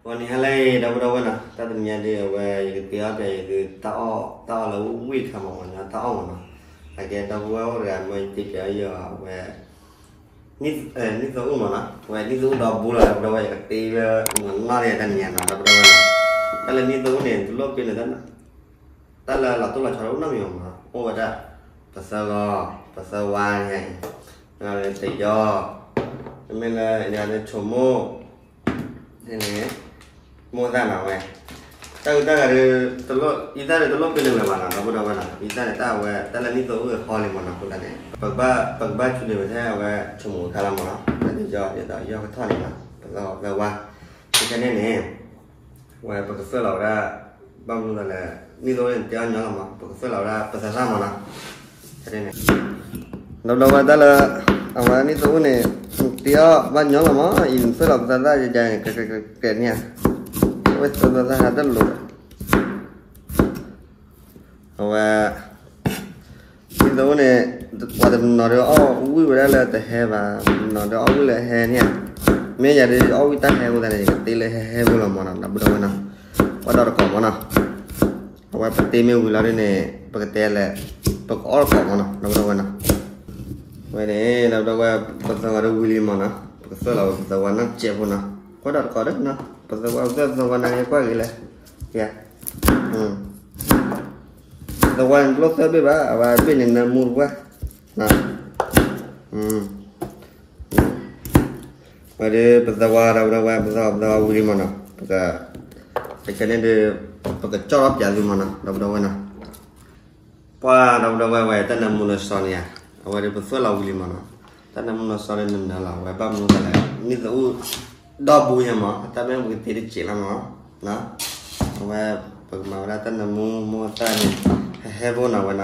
ဂီၤနံၤဟါလၢအဂ့ၤ ဒီပုၢ်ဒီဝဲၢ်နီၤ, တၢ်တနံၤညါဒုး အဝဲယကတဲအီၣ်ပျဲယသုတၢ်အီၣ် တၢ်အီၣ်လၢဝံၣ်တခါမး မ့ၢ်ညီတၢ်အီၣ်မးနီၤ. အကဲဒီပုၢ်ဝဲၢ်အိၣ်တဂၤ မ့ၢ်ယတဲပျဲအီၣ်ယီၤ အဝဲ နံၣ်သအိၣ်မးနီၤ, အဝဲနံၣ်သအိၣ်ဒီဘိလီၤ ဒီပုၢ်ဒီဝဲၢ် ယကတဲလၢ မ့ၢ်နီၣ်တဂၤတၢ်နံၤညါနီၤ ဒီပုၢ်ဒီဝဲၢ်နီၤ. တၢ်လၢနံၣ်သအိၣ်န့ၣ် တလိၣ်ပ့ၤန့ၣ် တၢ်လၢလီၤတိၢ်လီၤဆီတအိၣ်နီတမံၤမးနီၤ, အိၣ်ဝဲဒၣ် ပသၢဂီၤ ပသၢဝါန့ၣ်, တယီၢ်, မ့မ့ၢ်လၢန့ၣ်ဆိမိၣ် န့ၣ် မိၢ်သၣ်နီၤဝဲ, တၢ်ဂုၤတၢ်ဂၤဒီး အံသၣ်ဒီးတလိၣ်ပ့ၤန့ၣ်လၢၤဘၣ်နီၤ ဒီပုၢ်ဒီဝဲၢ်နီၤ, အံသၣ်န့ၣ် တၢ်အဝဲ တၢ်လၢနံၣ်သအိၣ်ဂ့ၤဟီလံမးနီၤ အဃိသတးန့ၣ် ပကဘၣ် ပကဘၣ်ဆူန့ၣ်ဝဲထဲအဝဲဆိမိၣ်အခါလီၤမးနီၤ, တယီၢ် ဒ်သိးယီၢ်ကထီၣ်န့ၣ်နီၤ ပသၢဂီၤပသၢဝါ, ခဲန့ၣ်န့ၣ် ဝဲပကသၢၣ်လီၤဝဲဒၣ် ဘၣ်မနုၤလဲၣ်, နံၣ်သအိၣ်န့ၣ်တဲအီၣ်ညီလီၤမး ပကသၢၣ်လီၤဝဲဒၣ်ပသၢသၣ်မးနီၤ, ခဲန့ၣ်န့ၣ် ဒီပုၢ်ဒီဝဲၢ်တၢ်လၢ အဝဲနံၣ်သအိၣ်န့ၣ် တဲအီၣ်ဘၣ်ညီလီၤမး အံၤနသၢၣ်လီၤပသၢသၣ်ယဲန့ၣ် ကဲကဲကဲန့ၣ်ဧါ, အဝဲသၢသၣ်တလိၤ အဝဲ နံၣ်သအိၣ်န့ၣ် ပှၤတနီၤဒီးအီၣ်ဝံၣ်ဝဲဒၣ်လၢတဟဲဘၣ်, တနီၤဒီးအီၣ်ဝံၣ်လၢဟဲန့ၣ်ဧါ, မ့ၢ်ယၤဒီးအီၣ်ဝံၣ်တၢ်ဟဲအဃိသတးန့ၣ် ယကတ့လၢဟဲဟဲဖိလီၤမးနီၤ ဒီပုၢ်ဒီဝဲၢ်နီၤ, ကွၢ်ဒီးတကိးမးနီၤ, အဝဲပတ့မ့ၢ်ဝံၤလီၤဒ်န့ၣ် ပကတဲလဲၣ်, ပကအီၣ်တကိးမးနီၤ ဒီပုၢ်ဒီဝဲၢ်နီၤ, ဝဲန့ၣ် ဒီပုၢ်ဒီဝဲၢ် ပသၢဂီၤဒီးဝံၤလံမးနီၤ, ပကသၢၣ်လီၤဝဲပသၢဝါနီၢ်ကဲးဖိနီၤ, ကွၢ်ဒီးတကိးဒီးနီၤ, ပသၢဝါ ပသၢသၢဝါန့ၣ် ကွၢ်ဂ့ၤလဲၣ်, ယ သၢဝါန့ၣ်တလိၣ်သၢဘ့ၣ်ဘၣ်, အဝဲဘ့ၣ်န့ၣ်နၢမူတပှၢ်, ဝဲဒီးပသၢဝါ ဒီပုၢ်ဒီဝဲၢ် ပသၢဝါ ပသၢဝါဝံၤလံမးနီၤ, ပက ခဲန့ၣ်ဒီး ပကကၠီၣ်ထီၣ်ပၠးသုမးနီၤ ဒီပုၢ်ဒီဝဲၢ်နီၤ, ပှၤ ဒီပုၢ်ဒီဝဲၢ်ဝဲ တၢ်နၢမူနီၢ်စီၤန့ၣ်ဧါ, အဝဲဒီးပသၢၣ်လီၤဝံၤလံမးနီၤ, တၢ်နၢမူနီၢ်စီၤဒီးနနၢၤလီၤ အဝဲဘၣ်မနုၤလဲၣ်, နံၣ်သအိၣ် ဒီဘိညါမး တၢ်မ့ၢ်ပကတ့တစဲးလီၤမး, အဝဲ ပကမၤဝဲဒၣ်တၢ်နၢမူမိၢ်သၣ်န့ၣ် ဟဲဟဲဖိနီၤဝဲနီ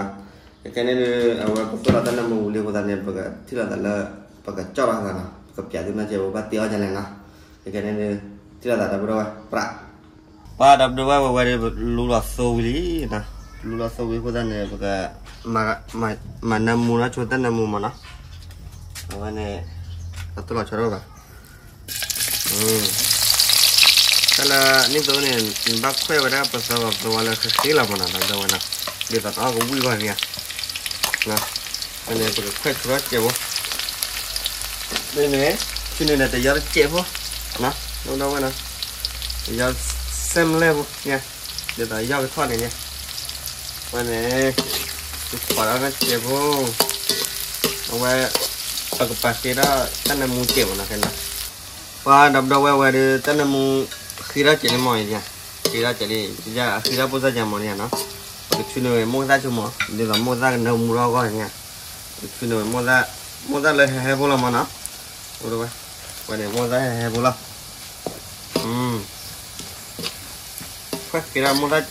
ၤ, ခဲန့ၣ်ဒီး အဝဲပသၢၣ်လီၤတၢ်နၢမူဝံၤလံအဃိသတးန့ၣ် ပကထံၣ်လိာ်သးလၢ ပကကၠီၣ်ထီၣ်သးနီၤ ပကပၠးသုနီၢ်ကဲးဖိ ဘၣ်တ့အီၣ်ဒ်လဲၣ်နီၤ, ခဲန့ၣ်ဒီး ထံၣ်လိာ်သး ဒီပုၢ်ဒီဝဲၢ် ပြး ပှၤ ဒီပုၢ်ဒီဝဲၢ် ဝဲဝဲဒီး လူလီၤသိဝံၤလံနီၤ, လူလီၤသိဝံၤအဃိသတးန့ၣ် ပက မၤနၢမူနီၢ်ဆိတၢ်နၢမူမးနီၤ, အဝဲန့ၣ် အတလီၤဆီတအိၣ်ဘၣ်, တၢ်လၢနံၣ်သအိၣ်န့ၣ် နဘၣ်ခွဲးဝဲဒၣ်ပသၢဂီၤပသၢဝါလၢဃ့ဃ့လီၤမးနီၤ ဒီပုၢ်ဒီဝဲၢ်နီၤ, ဒ်သိးနအီၣ်ကဝံၣ်ဂီၢ်န့ၣ်ဧါ န့ၣ် ပကခွဲးဆူထီၣ်စဲးဖိ, မ့မ့ၢ် ဆူန့ၣ်ဒီးတယီၢ်တစဲးဖိ, ဒီပုၢ်ဒီဝဲၢ်နီၤ, တယီၢ်စဲးမလဲၣ်ဖိန့ၣ်, ဒ်သိးယီၢ်ကထီၣ်န့ၣ်န့ၣ်, ဝဲန့ၣ် ပခွဲးဒီးတစဲးဖိ, အဝဲ ပကပာ်ဃ့ဒီးတၢ်နၢမူစဲးမးနီၤ ခဲန့ၣ် ပှၤ ဒီပုၢ်ဒီဝဲၢ်ဝဲဒီး တၢ်နၢမူ ဃ့ထီၣ်စဲးန့ၣ်မး, ဃ့ထီၣ်စဲးလံ, ဃ့ထီၣ်ပိၢ်စၢ်ယၤမးန့ၣ်ဧါနီၤ, ပကဆူန့ၢ်ဝဲမိၢ်သၣ်ဆိမး, ဒ်သိးမိၢ်သၣ်ကနၢမူထီၣ်အဂီၢ်န့ၣ်ဧါ, ပကဆူန့ၢ်ဝဲ မိၢ်သၣ်လၢဟဲဟဲဖိလီၤမးနီၤ, ဝဲန့ၣ် မိၢ်သၣ်ဟဲဟဲဖိလီၤ, ခွဲးဃ့ဒီးမိၢ်သၣ်စဲး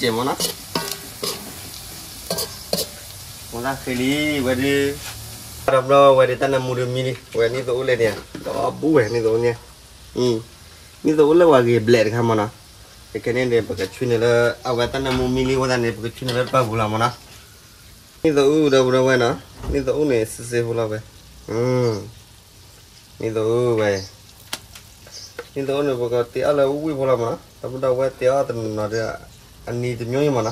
မးနီၤ, မိၢ်သၣ်ဃ့လံ, ဝဲဒီး ဒီပုၢ်ဒီဝဲၢ်ဝဲဒီး တၢ်နၢမူဒီးမံလံ, ဝဲနံၣ်သအိၣ်လဲၣ်န့ၣ် ဒီးအီၣ်ဘူးဝဲနံၣ်သအိၣ်န့ၣ်, နံၣ်သအိၣ်လၢဝဲဂ့ၤဘျဲးတခါမးနီၤ, ခဲန့ၣ်ဒီး ပကဆူန့ၢ်လၢ အဝဲတၢ်နၢမူမံလံအဃိသတးန့ၣ် ပကဆူန့ၢ်လၢတပၢ်ပူၤလီၤမးနီၤ, နံၣ်သအိၣ် ဒီပုၢ်ဒီဝဲၢ်နီၤ, နံၣ်သအိၣ်န့ၣ် စ့စ့ဖိလီၤဝဲ, နံၣ်သအိၣ်ဝဲ နံၣ်သအိၣ်န့ၣ် ပကတ့အီၣ်လၢဝံၣ်ဖိလီၤမးနီၤ, ဒီပုၢ်ဒီဝဲၢ်တ့အီၣ်တနီၤနီၤဒီး အနံၤတမျိုးမးနီၤ,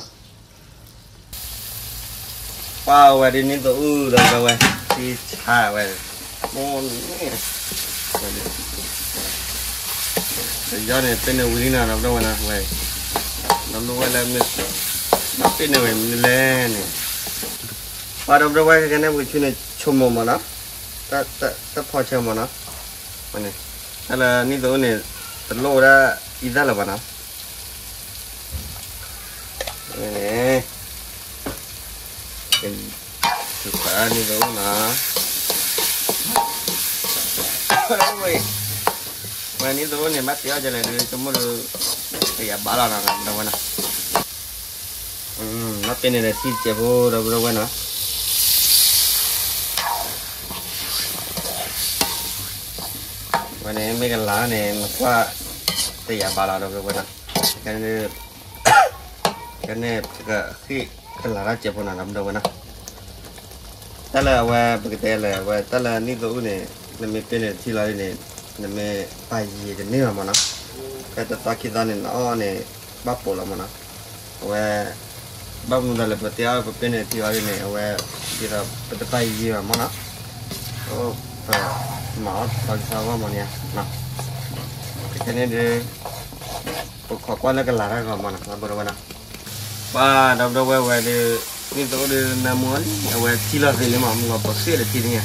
ပှၤဝဲဒ်နံၣ်သအိၣ် ဒီပုၢ်ဒီဝဲၢ် သံဆါဝဲ, မိၢ်န့ၣ် တယီၢ်န့ၣ် ပ့န့ၢ်ဝံၤလံနီၤ ဒီပုၢ်ဒီဝဲၢ်နီၤ, ဝဲ ဒီပုၢ်ဒီဝဲၢ်လၢ မ့ၢ်ပ့န့ၢ်ဝဲမနုၤလဲၣ်န့ၣ်, ပှၤ ဒီပုၢ်ဒီဝဲၢ် ခဲကနံၣ် ပကဆူန့ၢ်ဆိမိၣ်မးနီၤ, တၢ်ဖီဆၢမးနီၤ, တၢ်လၢနံၣ်သအိၣ်န့ၣ် တလိၣ်ဝဲဒၣ်အံသၣ်လၢၤဘၣ်နီၤ, န့ၣ် နံၣ်သအိၣ်နီၤ, ဝဲနံၣ်သအိၣ်န့ၣ် ဘၣ်တ့အီၣ်ဒ်လဲၣ်ဒီး ဆိကမိၣ်ဒီး တယာ်ဘၣ်လီၤနီၤ ဒီပုၢ်ဒီဝဲၢ်နီၤ, ဘၣ်ပ့န့ၢ်ဒီးထံစဲးဖိ ဒီပုၢ်ဒီဝဲၢ်နီၤ, ဝဲန့ၣ်မ့ၢ်ကလၤန့ၣ် နကွၢ် တယာ်ဘၣ်လီၤ ဒီပုၢ်ဒီဝဲၢ်နီၤ, ကဲန့ၣ် ကဲန့ၣ် ပကဃ့ၢ်ကလၤတၢ်စဲးဖိနီၤ ဒီပုၢ်ဒီဝဲၢ်နီၤ, တၢ်လၢအဝဲ ပကတဲလဲၣ် အဝဲတၢ်လၢနံၣ်သအိၣ်န့ၣ် နမ့ၢ်ပ့န့ၢ်ထံလီၤန့ၣ် နမ့ၢ်ပာ်ယံာ်တန့ၢ်ဘၣ်မးနီၤ, ဖဲတသီခံသီန့ၣ် နအီၣ်န့ၣ် ဘၣ်ပိာ်လီၤမၢ်နီၤ. အဝဲ ဘၣ်မနုၤသးလဲၣ် ပတဲအီၤ ပပ့န့ၣ်ထံအီၤဒ်န့ၣ် အဝဲ ဒ်သိးပတပာ်ယံာ်ဘၣ်မၢ်နီၤ. ပမၤအီၣ်တသီခံသီအဂီၢ်မၢ်န့ၣ် ခဲကဲန့ၣ်ဒုး ပခိးကွၢ်လၢကလၤတၢ်ဂီၤမၢ်နီၤ ဒီပုၢ်ဒီဝဲၢ်နီၤ. ပှၤဒီပုၢ်ဒီဝဲၢ်ဝဲဒုး နံၣ်သအိၣ်ဒုးနၢမူအီၤလံ အဝဲထံလီၤသ့လံမၢ် မုၢ်ဂီၤပဃ့ၢ်လၢထံတညါ.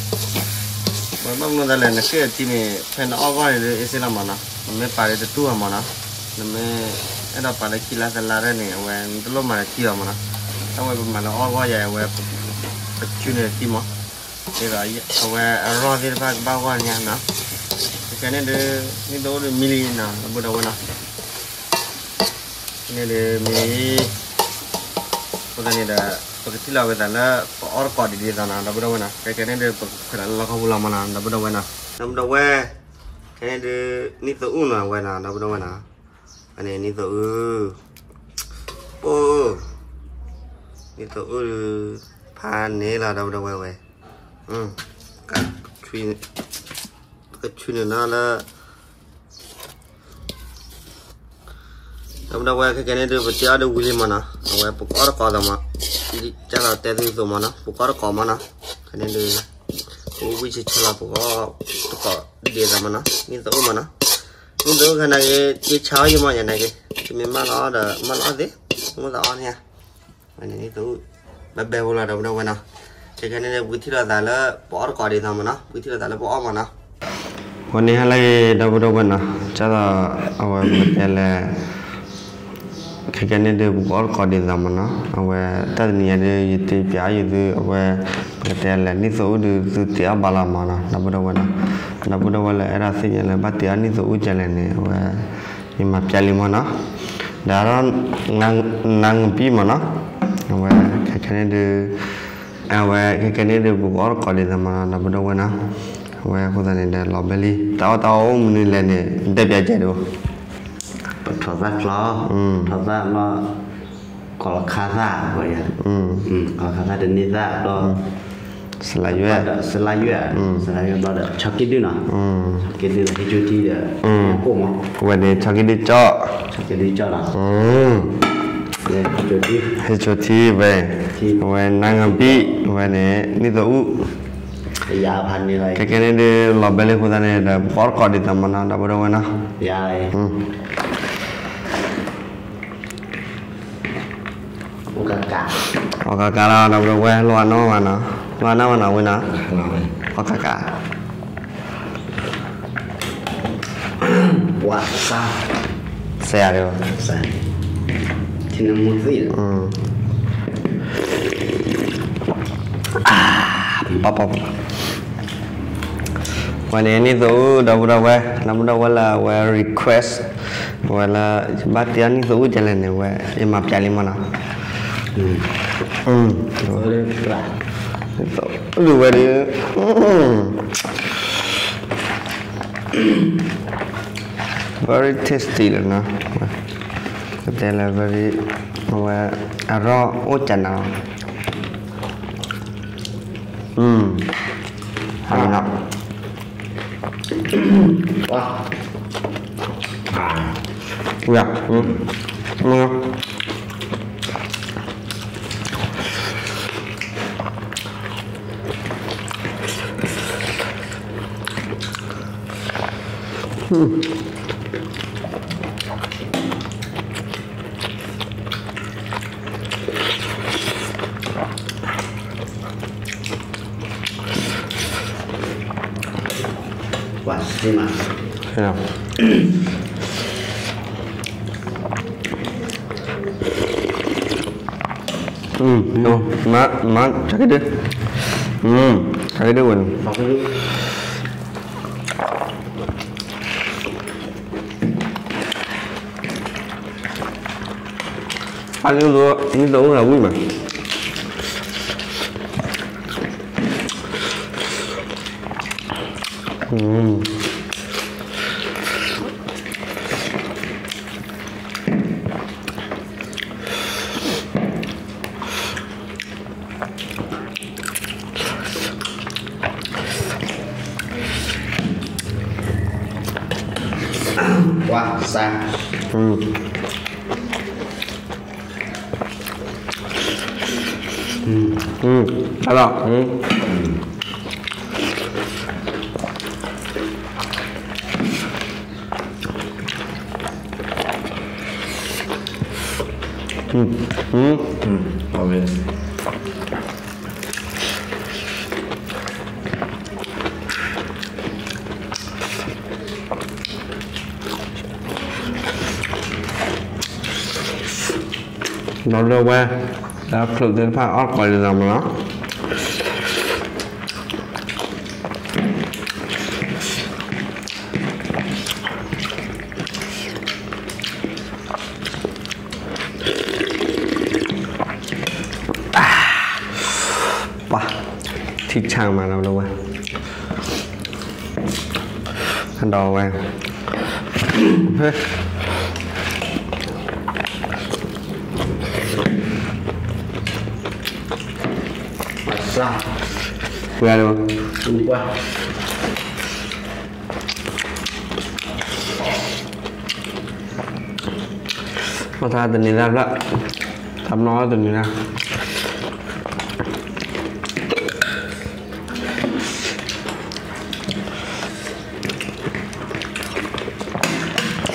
ဝဲဘၣ်မနုၤသးလဲၣ် နဃ့ၢ်လၢထံန့ၣ် ဖဲနအီၣ်ဂီၢ်န့ၣ်ဒုး အ့ၣ်စ့လီၤမၢ်နီၤ နမ့ၢ်ပာ်လၢတတူၢ်ဘၣ်မၢ်နီၤ နမ့ၢ်အဲၣ်ဒိးပာ်လၢခံလါသၢလါရဲၣ်န့ၣ် အဝဲနတလိၣ်မၤလၢထံဘၣ်မၢ်နီၤ. အဝဲပမၤလၢအီၣ်ဂီၢ်ယၤ အဝဲ ပဆူန့ၢ်ထံမၢ် ဒ်သိးအဝဲအရီၢ်သ့ၣ်တဖၣ်ကဘၣ်ဂီၢ်ညါနီၤ. ခဲကဲန့ၣ်ဒုး နံၣ်သအိၣ်ဒုးမံလံနီၤ ဒီပုၢ်ဒီဝဲၢ်နီၤ. န့ၣ်ဒုးမံလံ အဃိသတးန့ၣ်ဒီး ပကထံၣ်လီၤဝဲသးလၢ ပအီၣ်တကိးဒံးဒ်သိးနီၤ ဒီပုၢ်ဒီဝဲၢ်နီၤ. ခဲကဲန့ၣ်ဒုး ပကခွဲးလီၤလၢလီၢ်ခီပူၤလီၤမၢ်နီၤ ဒီပုၢ်ဒီဝဲၢ်နီၤ. ဒီပုၢ်ဒီဝဲၢ် ခဲကဲန့ၣ်ဒုး နံၣ်သအိၣ်နီၤ အဝဲနီၤ ဒီပုၢ်ဒီဝဲၢ်နီၤ. အန့ၣ်နံၣ်သအိၣ် အိၣ် နံၣ်သအိၣ်ဒုး ဖးန့ၣ်လီၤ ဒီပုၢ်ဒီဝဲၢ်ဝဲ ကဆူန့ၣ်နီၤလၢ ဒီပုၢ်ဒီဝဲၢ် ခဲကဲန့ၣ်ဒုး ပတဲအီၤဒုးဝံၤလံမၢ်နီၤ အဝဲပကအီၣ်တကိးသးမၢ် ဒ်ကၢ်လီၤတဲသုသိးမၢ်နီၤ ပကအီၣ်တကိးမၢ်နီၤ. ခဲကဲန့ၣ်ဒုး ပဝံၣ်ဆဲးဆဲးလီၤ ပကအီၣ်တကိးဒ်သိးမၢ်နီၤ နံၣ်သအိၣ်မၢ်နီၤ. နံၣ်သအိၣ်ခဲနာ်က့ က့ဆါအီၣ်ယံမၢ်ယနာ်က့ တမ့ၢ်မၢ်လီၤဒီး မၢ်လီၤသ့ မ့ၢ်သးအီၣ်န့ၣ် နံၣ်သအိၣ် ဘဲဘဲဖိလီၤ ဒီပုၢ်ဒီဝဲၢ်နီၤ. ခဲကဲန့ၣ်ဒုး ပကထံၣ်လိာ်သးလၢ ပအီၣ်တကိးဒ်သိးမၢ်နီၤ ပကထံၣ်လိာ်သးလၢပအီၣ်မၢ်နီၤ. အဃိန့ၣ်ဟါလၢအဂ့ၤ ဒီပုၢ်ဒီဝဲၢ်နီၤ ကၢ်သိး အဝဲပကတဲလဲၣ် ခဲကဲန့ၣ်ဒုး ပကအီၣ်တကိးဒ်သိးမၢ်နီၤ အဝဲတၢ်တနံၤညါဒုး ယတ့ပၠးအီၤယသု အဝဲ ပကတဲလဲၣ် နံၣ်သအိၣ်ဒုး သုတ့အီၣ်ဘၣ်လီၤမၢ်နီၤ ဒီပုၢ်ဒီဝဲၢ်နီၤ. ဒီပုၢ်ဒီဝဲၢ်လၢအဲၣ်ဒိးသ့ၣ်ညါလၢ ဘၣ်တ့အီၣ်နံၣ်သအိၣ်ကလဲၣ်န့ၣ် အဝဲ ယမၤပၠးလံမၢ်နီၤ. ဒီး နါငပံၣ်မၢ်နီၤ အဝဲ ခဲကဲန့ၣ်ဒုး အဝဲ ခဲကဲန့ၣ်ဒုး ပကအီၣ်တကိးဒ်သိးမၢ်နီၤ ဒီပုၢ်ဒီဝဲၢ်နီၤ. အဝဲအဃိသတးန့ၣ်ဒီး လီၤဘဲလံ တၢ်အီၣ်တၢ်အီအိၣ်မနုၤလဲၣ်န့ၣ် တဲပၠးကဲဒိၣ် ပထီၣ်သၣ်ချီ ထီၣ်သၣ်လီၤ ကီၤလီၤခါသၣ် ကီၤလီၤခါသၣ်တန့ၢ်သၣ်ဘျီ စလါယွဲၢ် စလါယွဲၢ် စလါယွဲၢ်ဘျီဒီး ဆီက့ဒုနီၤ ဆီက့ဒုဒီး ဟ့ၣ်ကၠိထံဒီး ကိၣ်မး အဝဲန့ၣ် ဆီက့ဒုကၠီ ဆီက့ဒုကၠီလီၤ ဟ့ၣ်ကၠိထံ ဟ့ၣ်ကၠိထံဝဲ အဝဲနါငပံၣ် အဝဲန့ၣ် နံၣ်သအိၣ် ခဲကဲန့ၣ်ဒုး လီၤဘဲလံအဃိသတးန့ၣ်ဒီး ပကအီၣ်တကိးဒ်သိးမၢ်နီၤ ဒီပုၢ်ဒီဝဲၢ်နီၤ အီၣ်ကးကးလီၤ ဒီပုၢ်ဒီဝဲၢ် လိၣ်အနီၢ်မးနီၤ လိၣ်အနီၢ်မးနီၤ ဝံၤနီၤ အီၣ်ကးကး စဲးယၤဒုး ပပပ ဝဲန့ၣ် နံၣ်သအိၣ် ဒီပုၢ်ဒီဝဲၢ် ဒီပုၢ်ဒီဝဲၢ်လၢအဝဲ request ဝဲလၢ ဘၣ်တ့အီၣ်နံၣ်သအိၣ်ကလဲၣ်န့ၣ် ဝဲ ယမၤပၠးလံမၢ်နီၤ ဒ်ဝဲဒုး very tasty လီၤနီၤ ကတဲလၢ very အဝဲ အရီၣ်အိၣ်ကနၤ မၤ မၤ ဆၢကဒု ဆၢကဒုဝဲန့ၣ် အနံၣ်သအိၣ် နံၣ်သအိၣ်ဝံၤမး ပှၤစး อืม อืม อืม อร่อย อืม อืม อืม อืม เอาเลย ဒီးလၢဝဲ ဒီးဖျိးသ့ၣ်တဖၣ်အီၣ်ကီးလံလီၤမးနီၤ ပှၤ ထံဆၣ်မးလီၤဝဲ ဒီးဝဲ ပှၤ မ့ၢ်တၢ်တနံၤလၢ်ဖျၢၣ် တၢ်မနီတနံၤလၢ်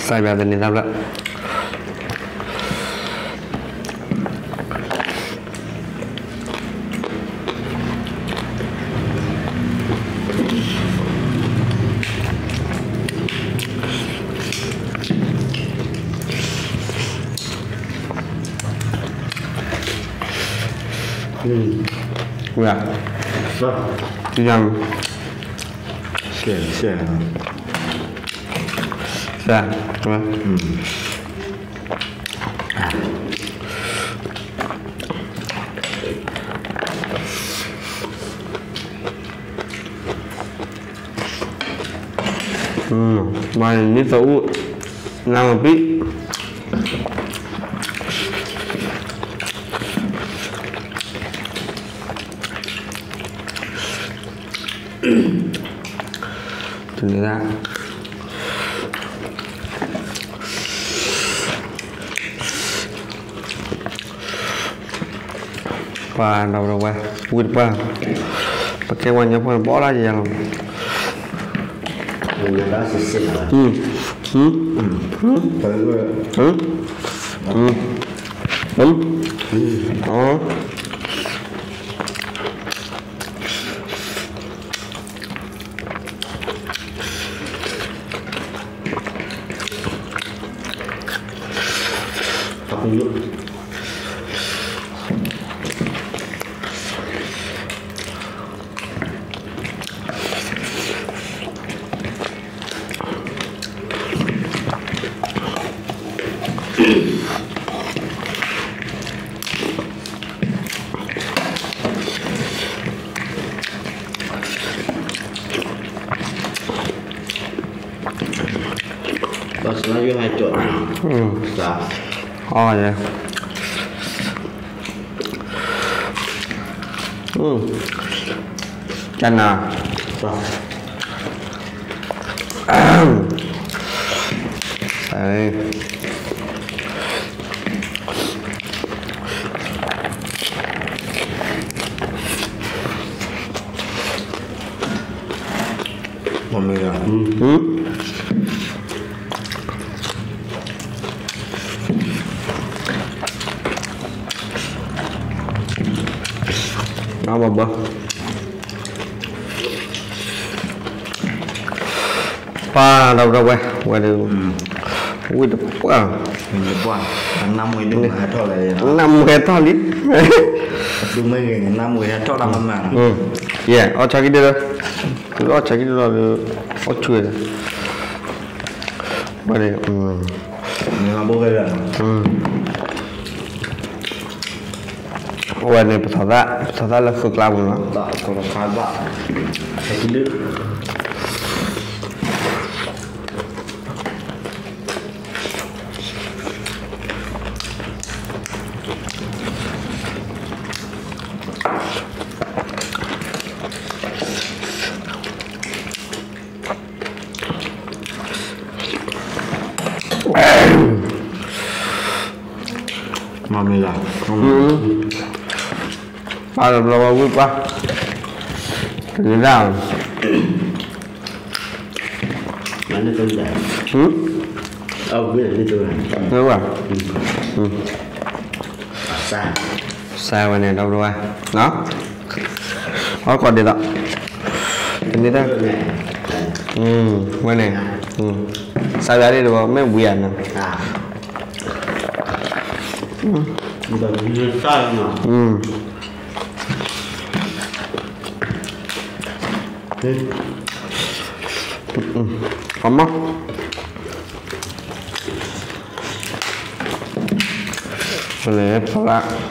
စးဘၣ်တနံၤလၢ်ဖျၢၣ် ဝဲ တံၤယၤ ရှဲ ရှဲ ရှဲ မၤန့ၢ်သအူ နၢ်မပံ တနံၤဒၣ် ပှၤဒီးဝဲ ဝံၣ်တပှၢ် ပကဲဝဲညီဖိန့ၣ် ဘီလၢယဲလီၤ ဝံၣ်တၢ်စံးစ့ၢ်ကီး ဘၣ်ဆၣ်ယိၤဟဲကၠီၣ် အီ ကနၤ မ့ၢ် အဘၣ်ဘၣ် ပှၤဒီးဝဲ ဝဲဒီး ဝံၣ်တပှၢ် နၢ်မူဟဲထီၣ်လံ နၢ်မူဟဲထီၣ်လံ ယဲ အီၣ်ဆၣ်ကံၢ်ဒုလီၤ အီၣ်ဆၣ်ကံၢ်ဒုလီၤ အီၣ်ဆူၣ် ဝဲန့ၣ် ဝဲန့ၣ် ပထီၣ်သၣ် ပထီၣ်သၣ်လၢဃုာ်ကျါပူၤလီၤ အ မ့ၢ်လီၤ, ပၢ်လီၤဘျီဝဲဝံၣ်ပှၢ်, တန့ၤဒၣ်, ဝဲ, စဲးဝဲန့ၣ် ဒီပုၢ်ဝဲၢ်, အီၣ်ကီးဒ်သိး, တန့ၤဒၣ်, ဝဲန့ၣ်, စးယၤဒ်တဘီ မ့ၢ်ဝံၤဧါန့ၣ်, အမ့ၢ်, ဖလၢ် ပှၤ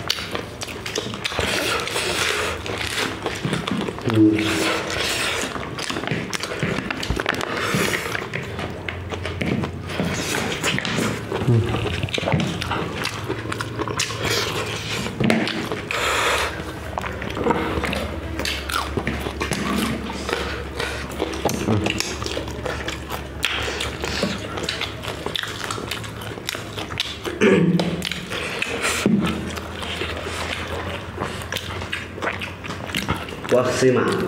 စ့မး,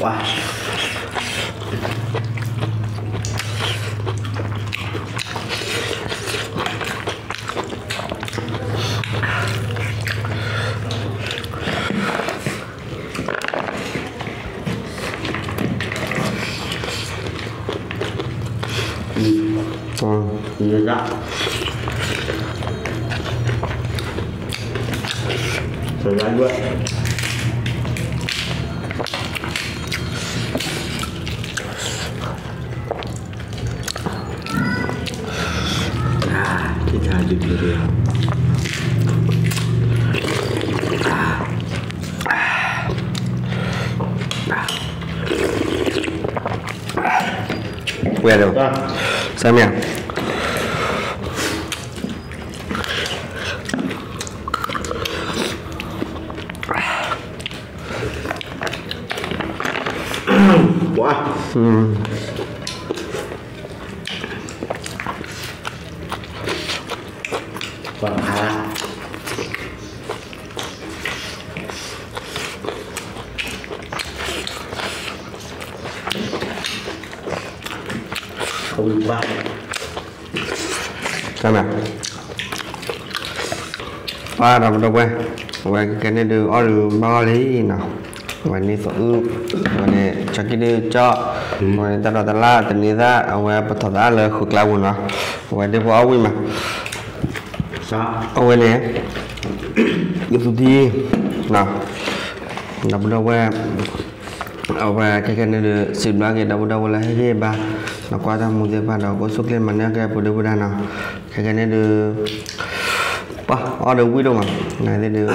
ဝါ, ဝဲဒၣ်, စးမ့ၢ်ဧါ, ပှၤ, ပှၤခါလၢ ပှၤဒီပုၢ်ဒီဝဲၢ်, အဝဲခဲကနံၣ်ဒုးအီၣ်ဒုးဘၣ်အီၣ်လံနီၤ, အဝဲန့ၣ်သးအုး, အဝဲန့ၣ် ကၠီကံဒုးကၠီ, အဝဲန့ၣ်တၢ်ဒီးတလၢ်တန့ၤသၣ် အဝဲပထီၣ်သးလၢဃုာ်ကျါပူၤနီၤ, အဝဲဒ့ဖိအီၣ်ဝံၣ်မး, အဝဲန့ၣ် ယသူတံၢ်, ဒီပုၢ်ဒီဝဲၢ်, အဝဲခဲကနံၣ်ဒုး စံးဘျုးက့ၤဒီပုၢ်ဒီဝဲၢ်လၢဟ့ၣ်ဂံၢ်ဘါ, ဒီးကွၢ်တၢ်မူသ့ၣ်တဖၣ်ဒီး ကအိၣ်ဆူၣ်ချ့မၤန့ၢ်က့ၤပှၤဒုၣ်ပှၤဒါနီၤ, ခဲကနံၣ်ဒုး ပှၤအီၣ်ဒီးဝံၣ်ဒိၣ်မး, နသ့ၣ်ဒုး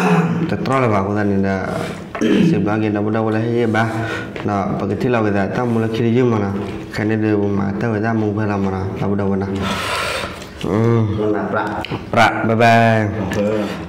တတြီလၢၤဘၣ်အဃိသတးန့ၣ်ဒီး စံးဘျုးက့ၤဒီပုၢ်ဒီဝဲၢ်လၢဟ့ၣ်ဂံၢ်ဘါ, ဒီးပကထံၣ်လိာ်က့ၤသးတၢ်မူလၢခံတယုၢ်မးနီၤ, ခဲကနံၣ်ဒုးပမၤတၢ်ဝဲတၢ်မူဖဲလီၤမးနီၤ ဒီပုၢ်ဒီဝဲၢ်နီၤ, ပြး bye bye.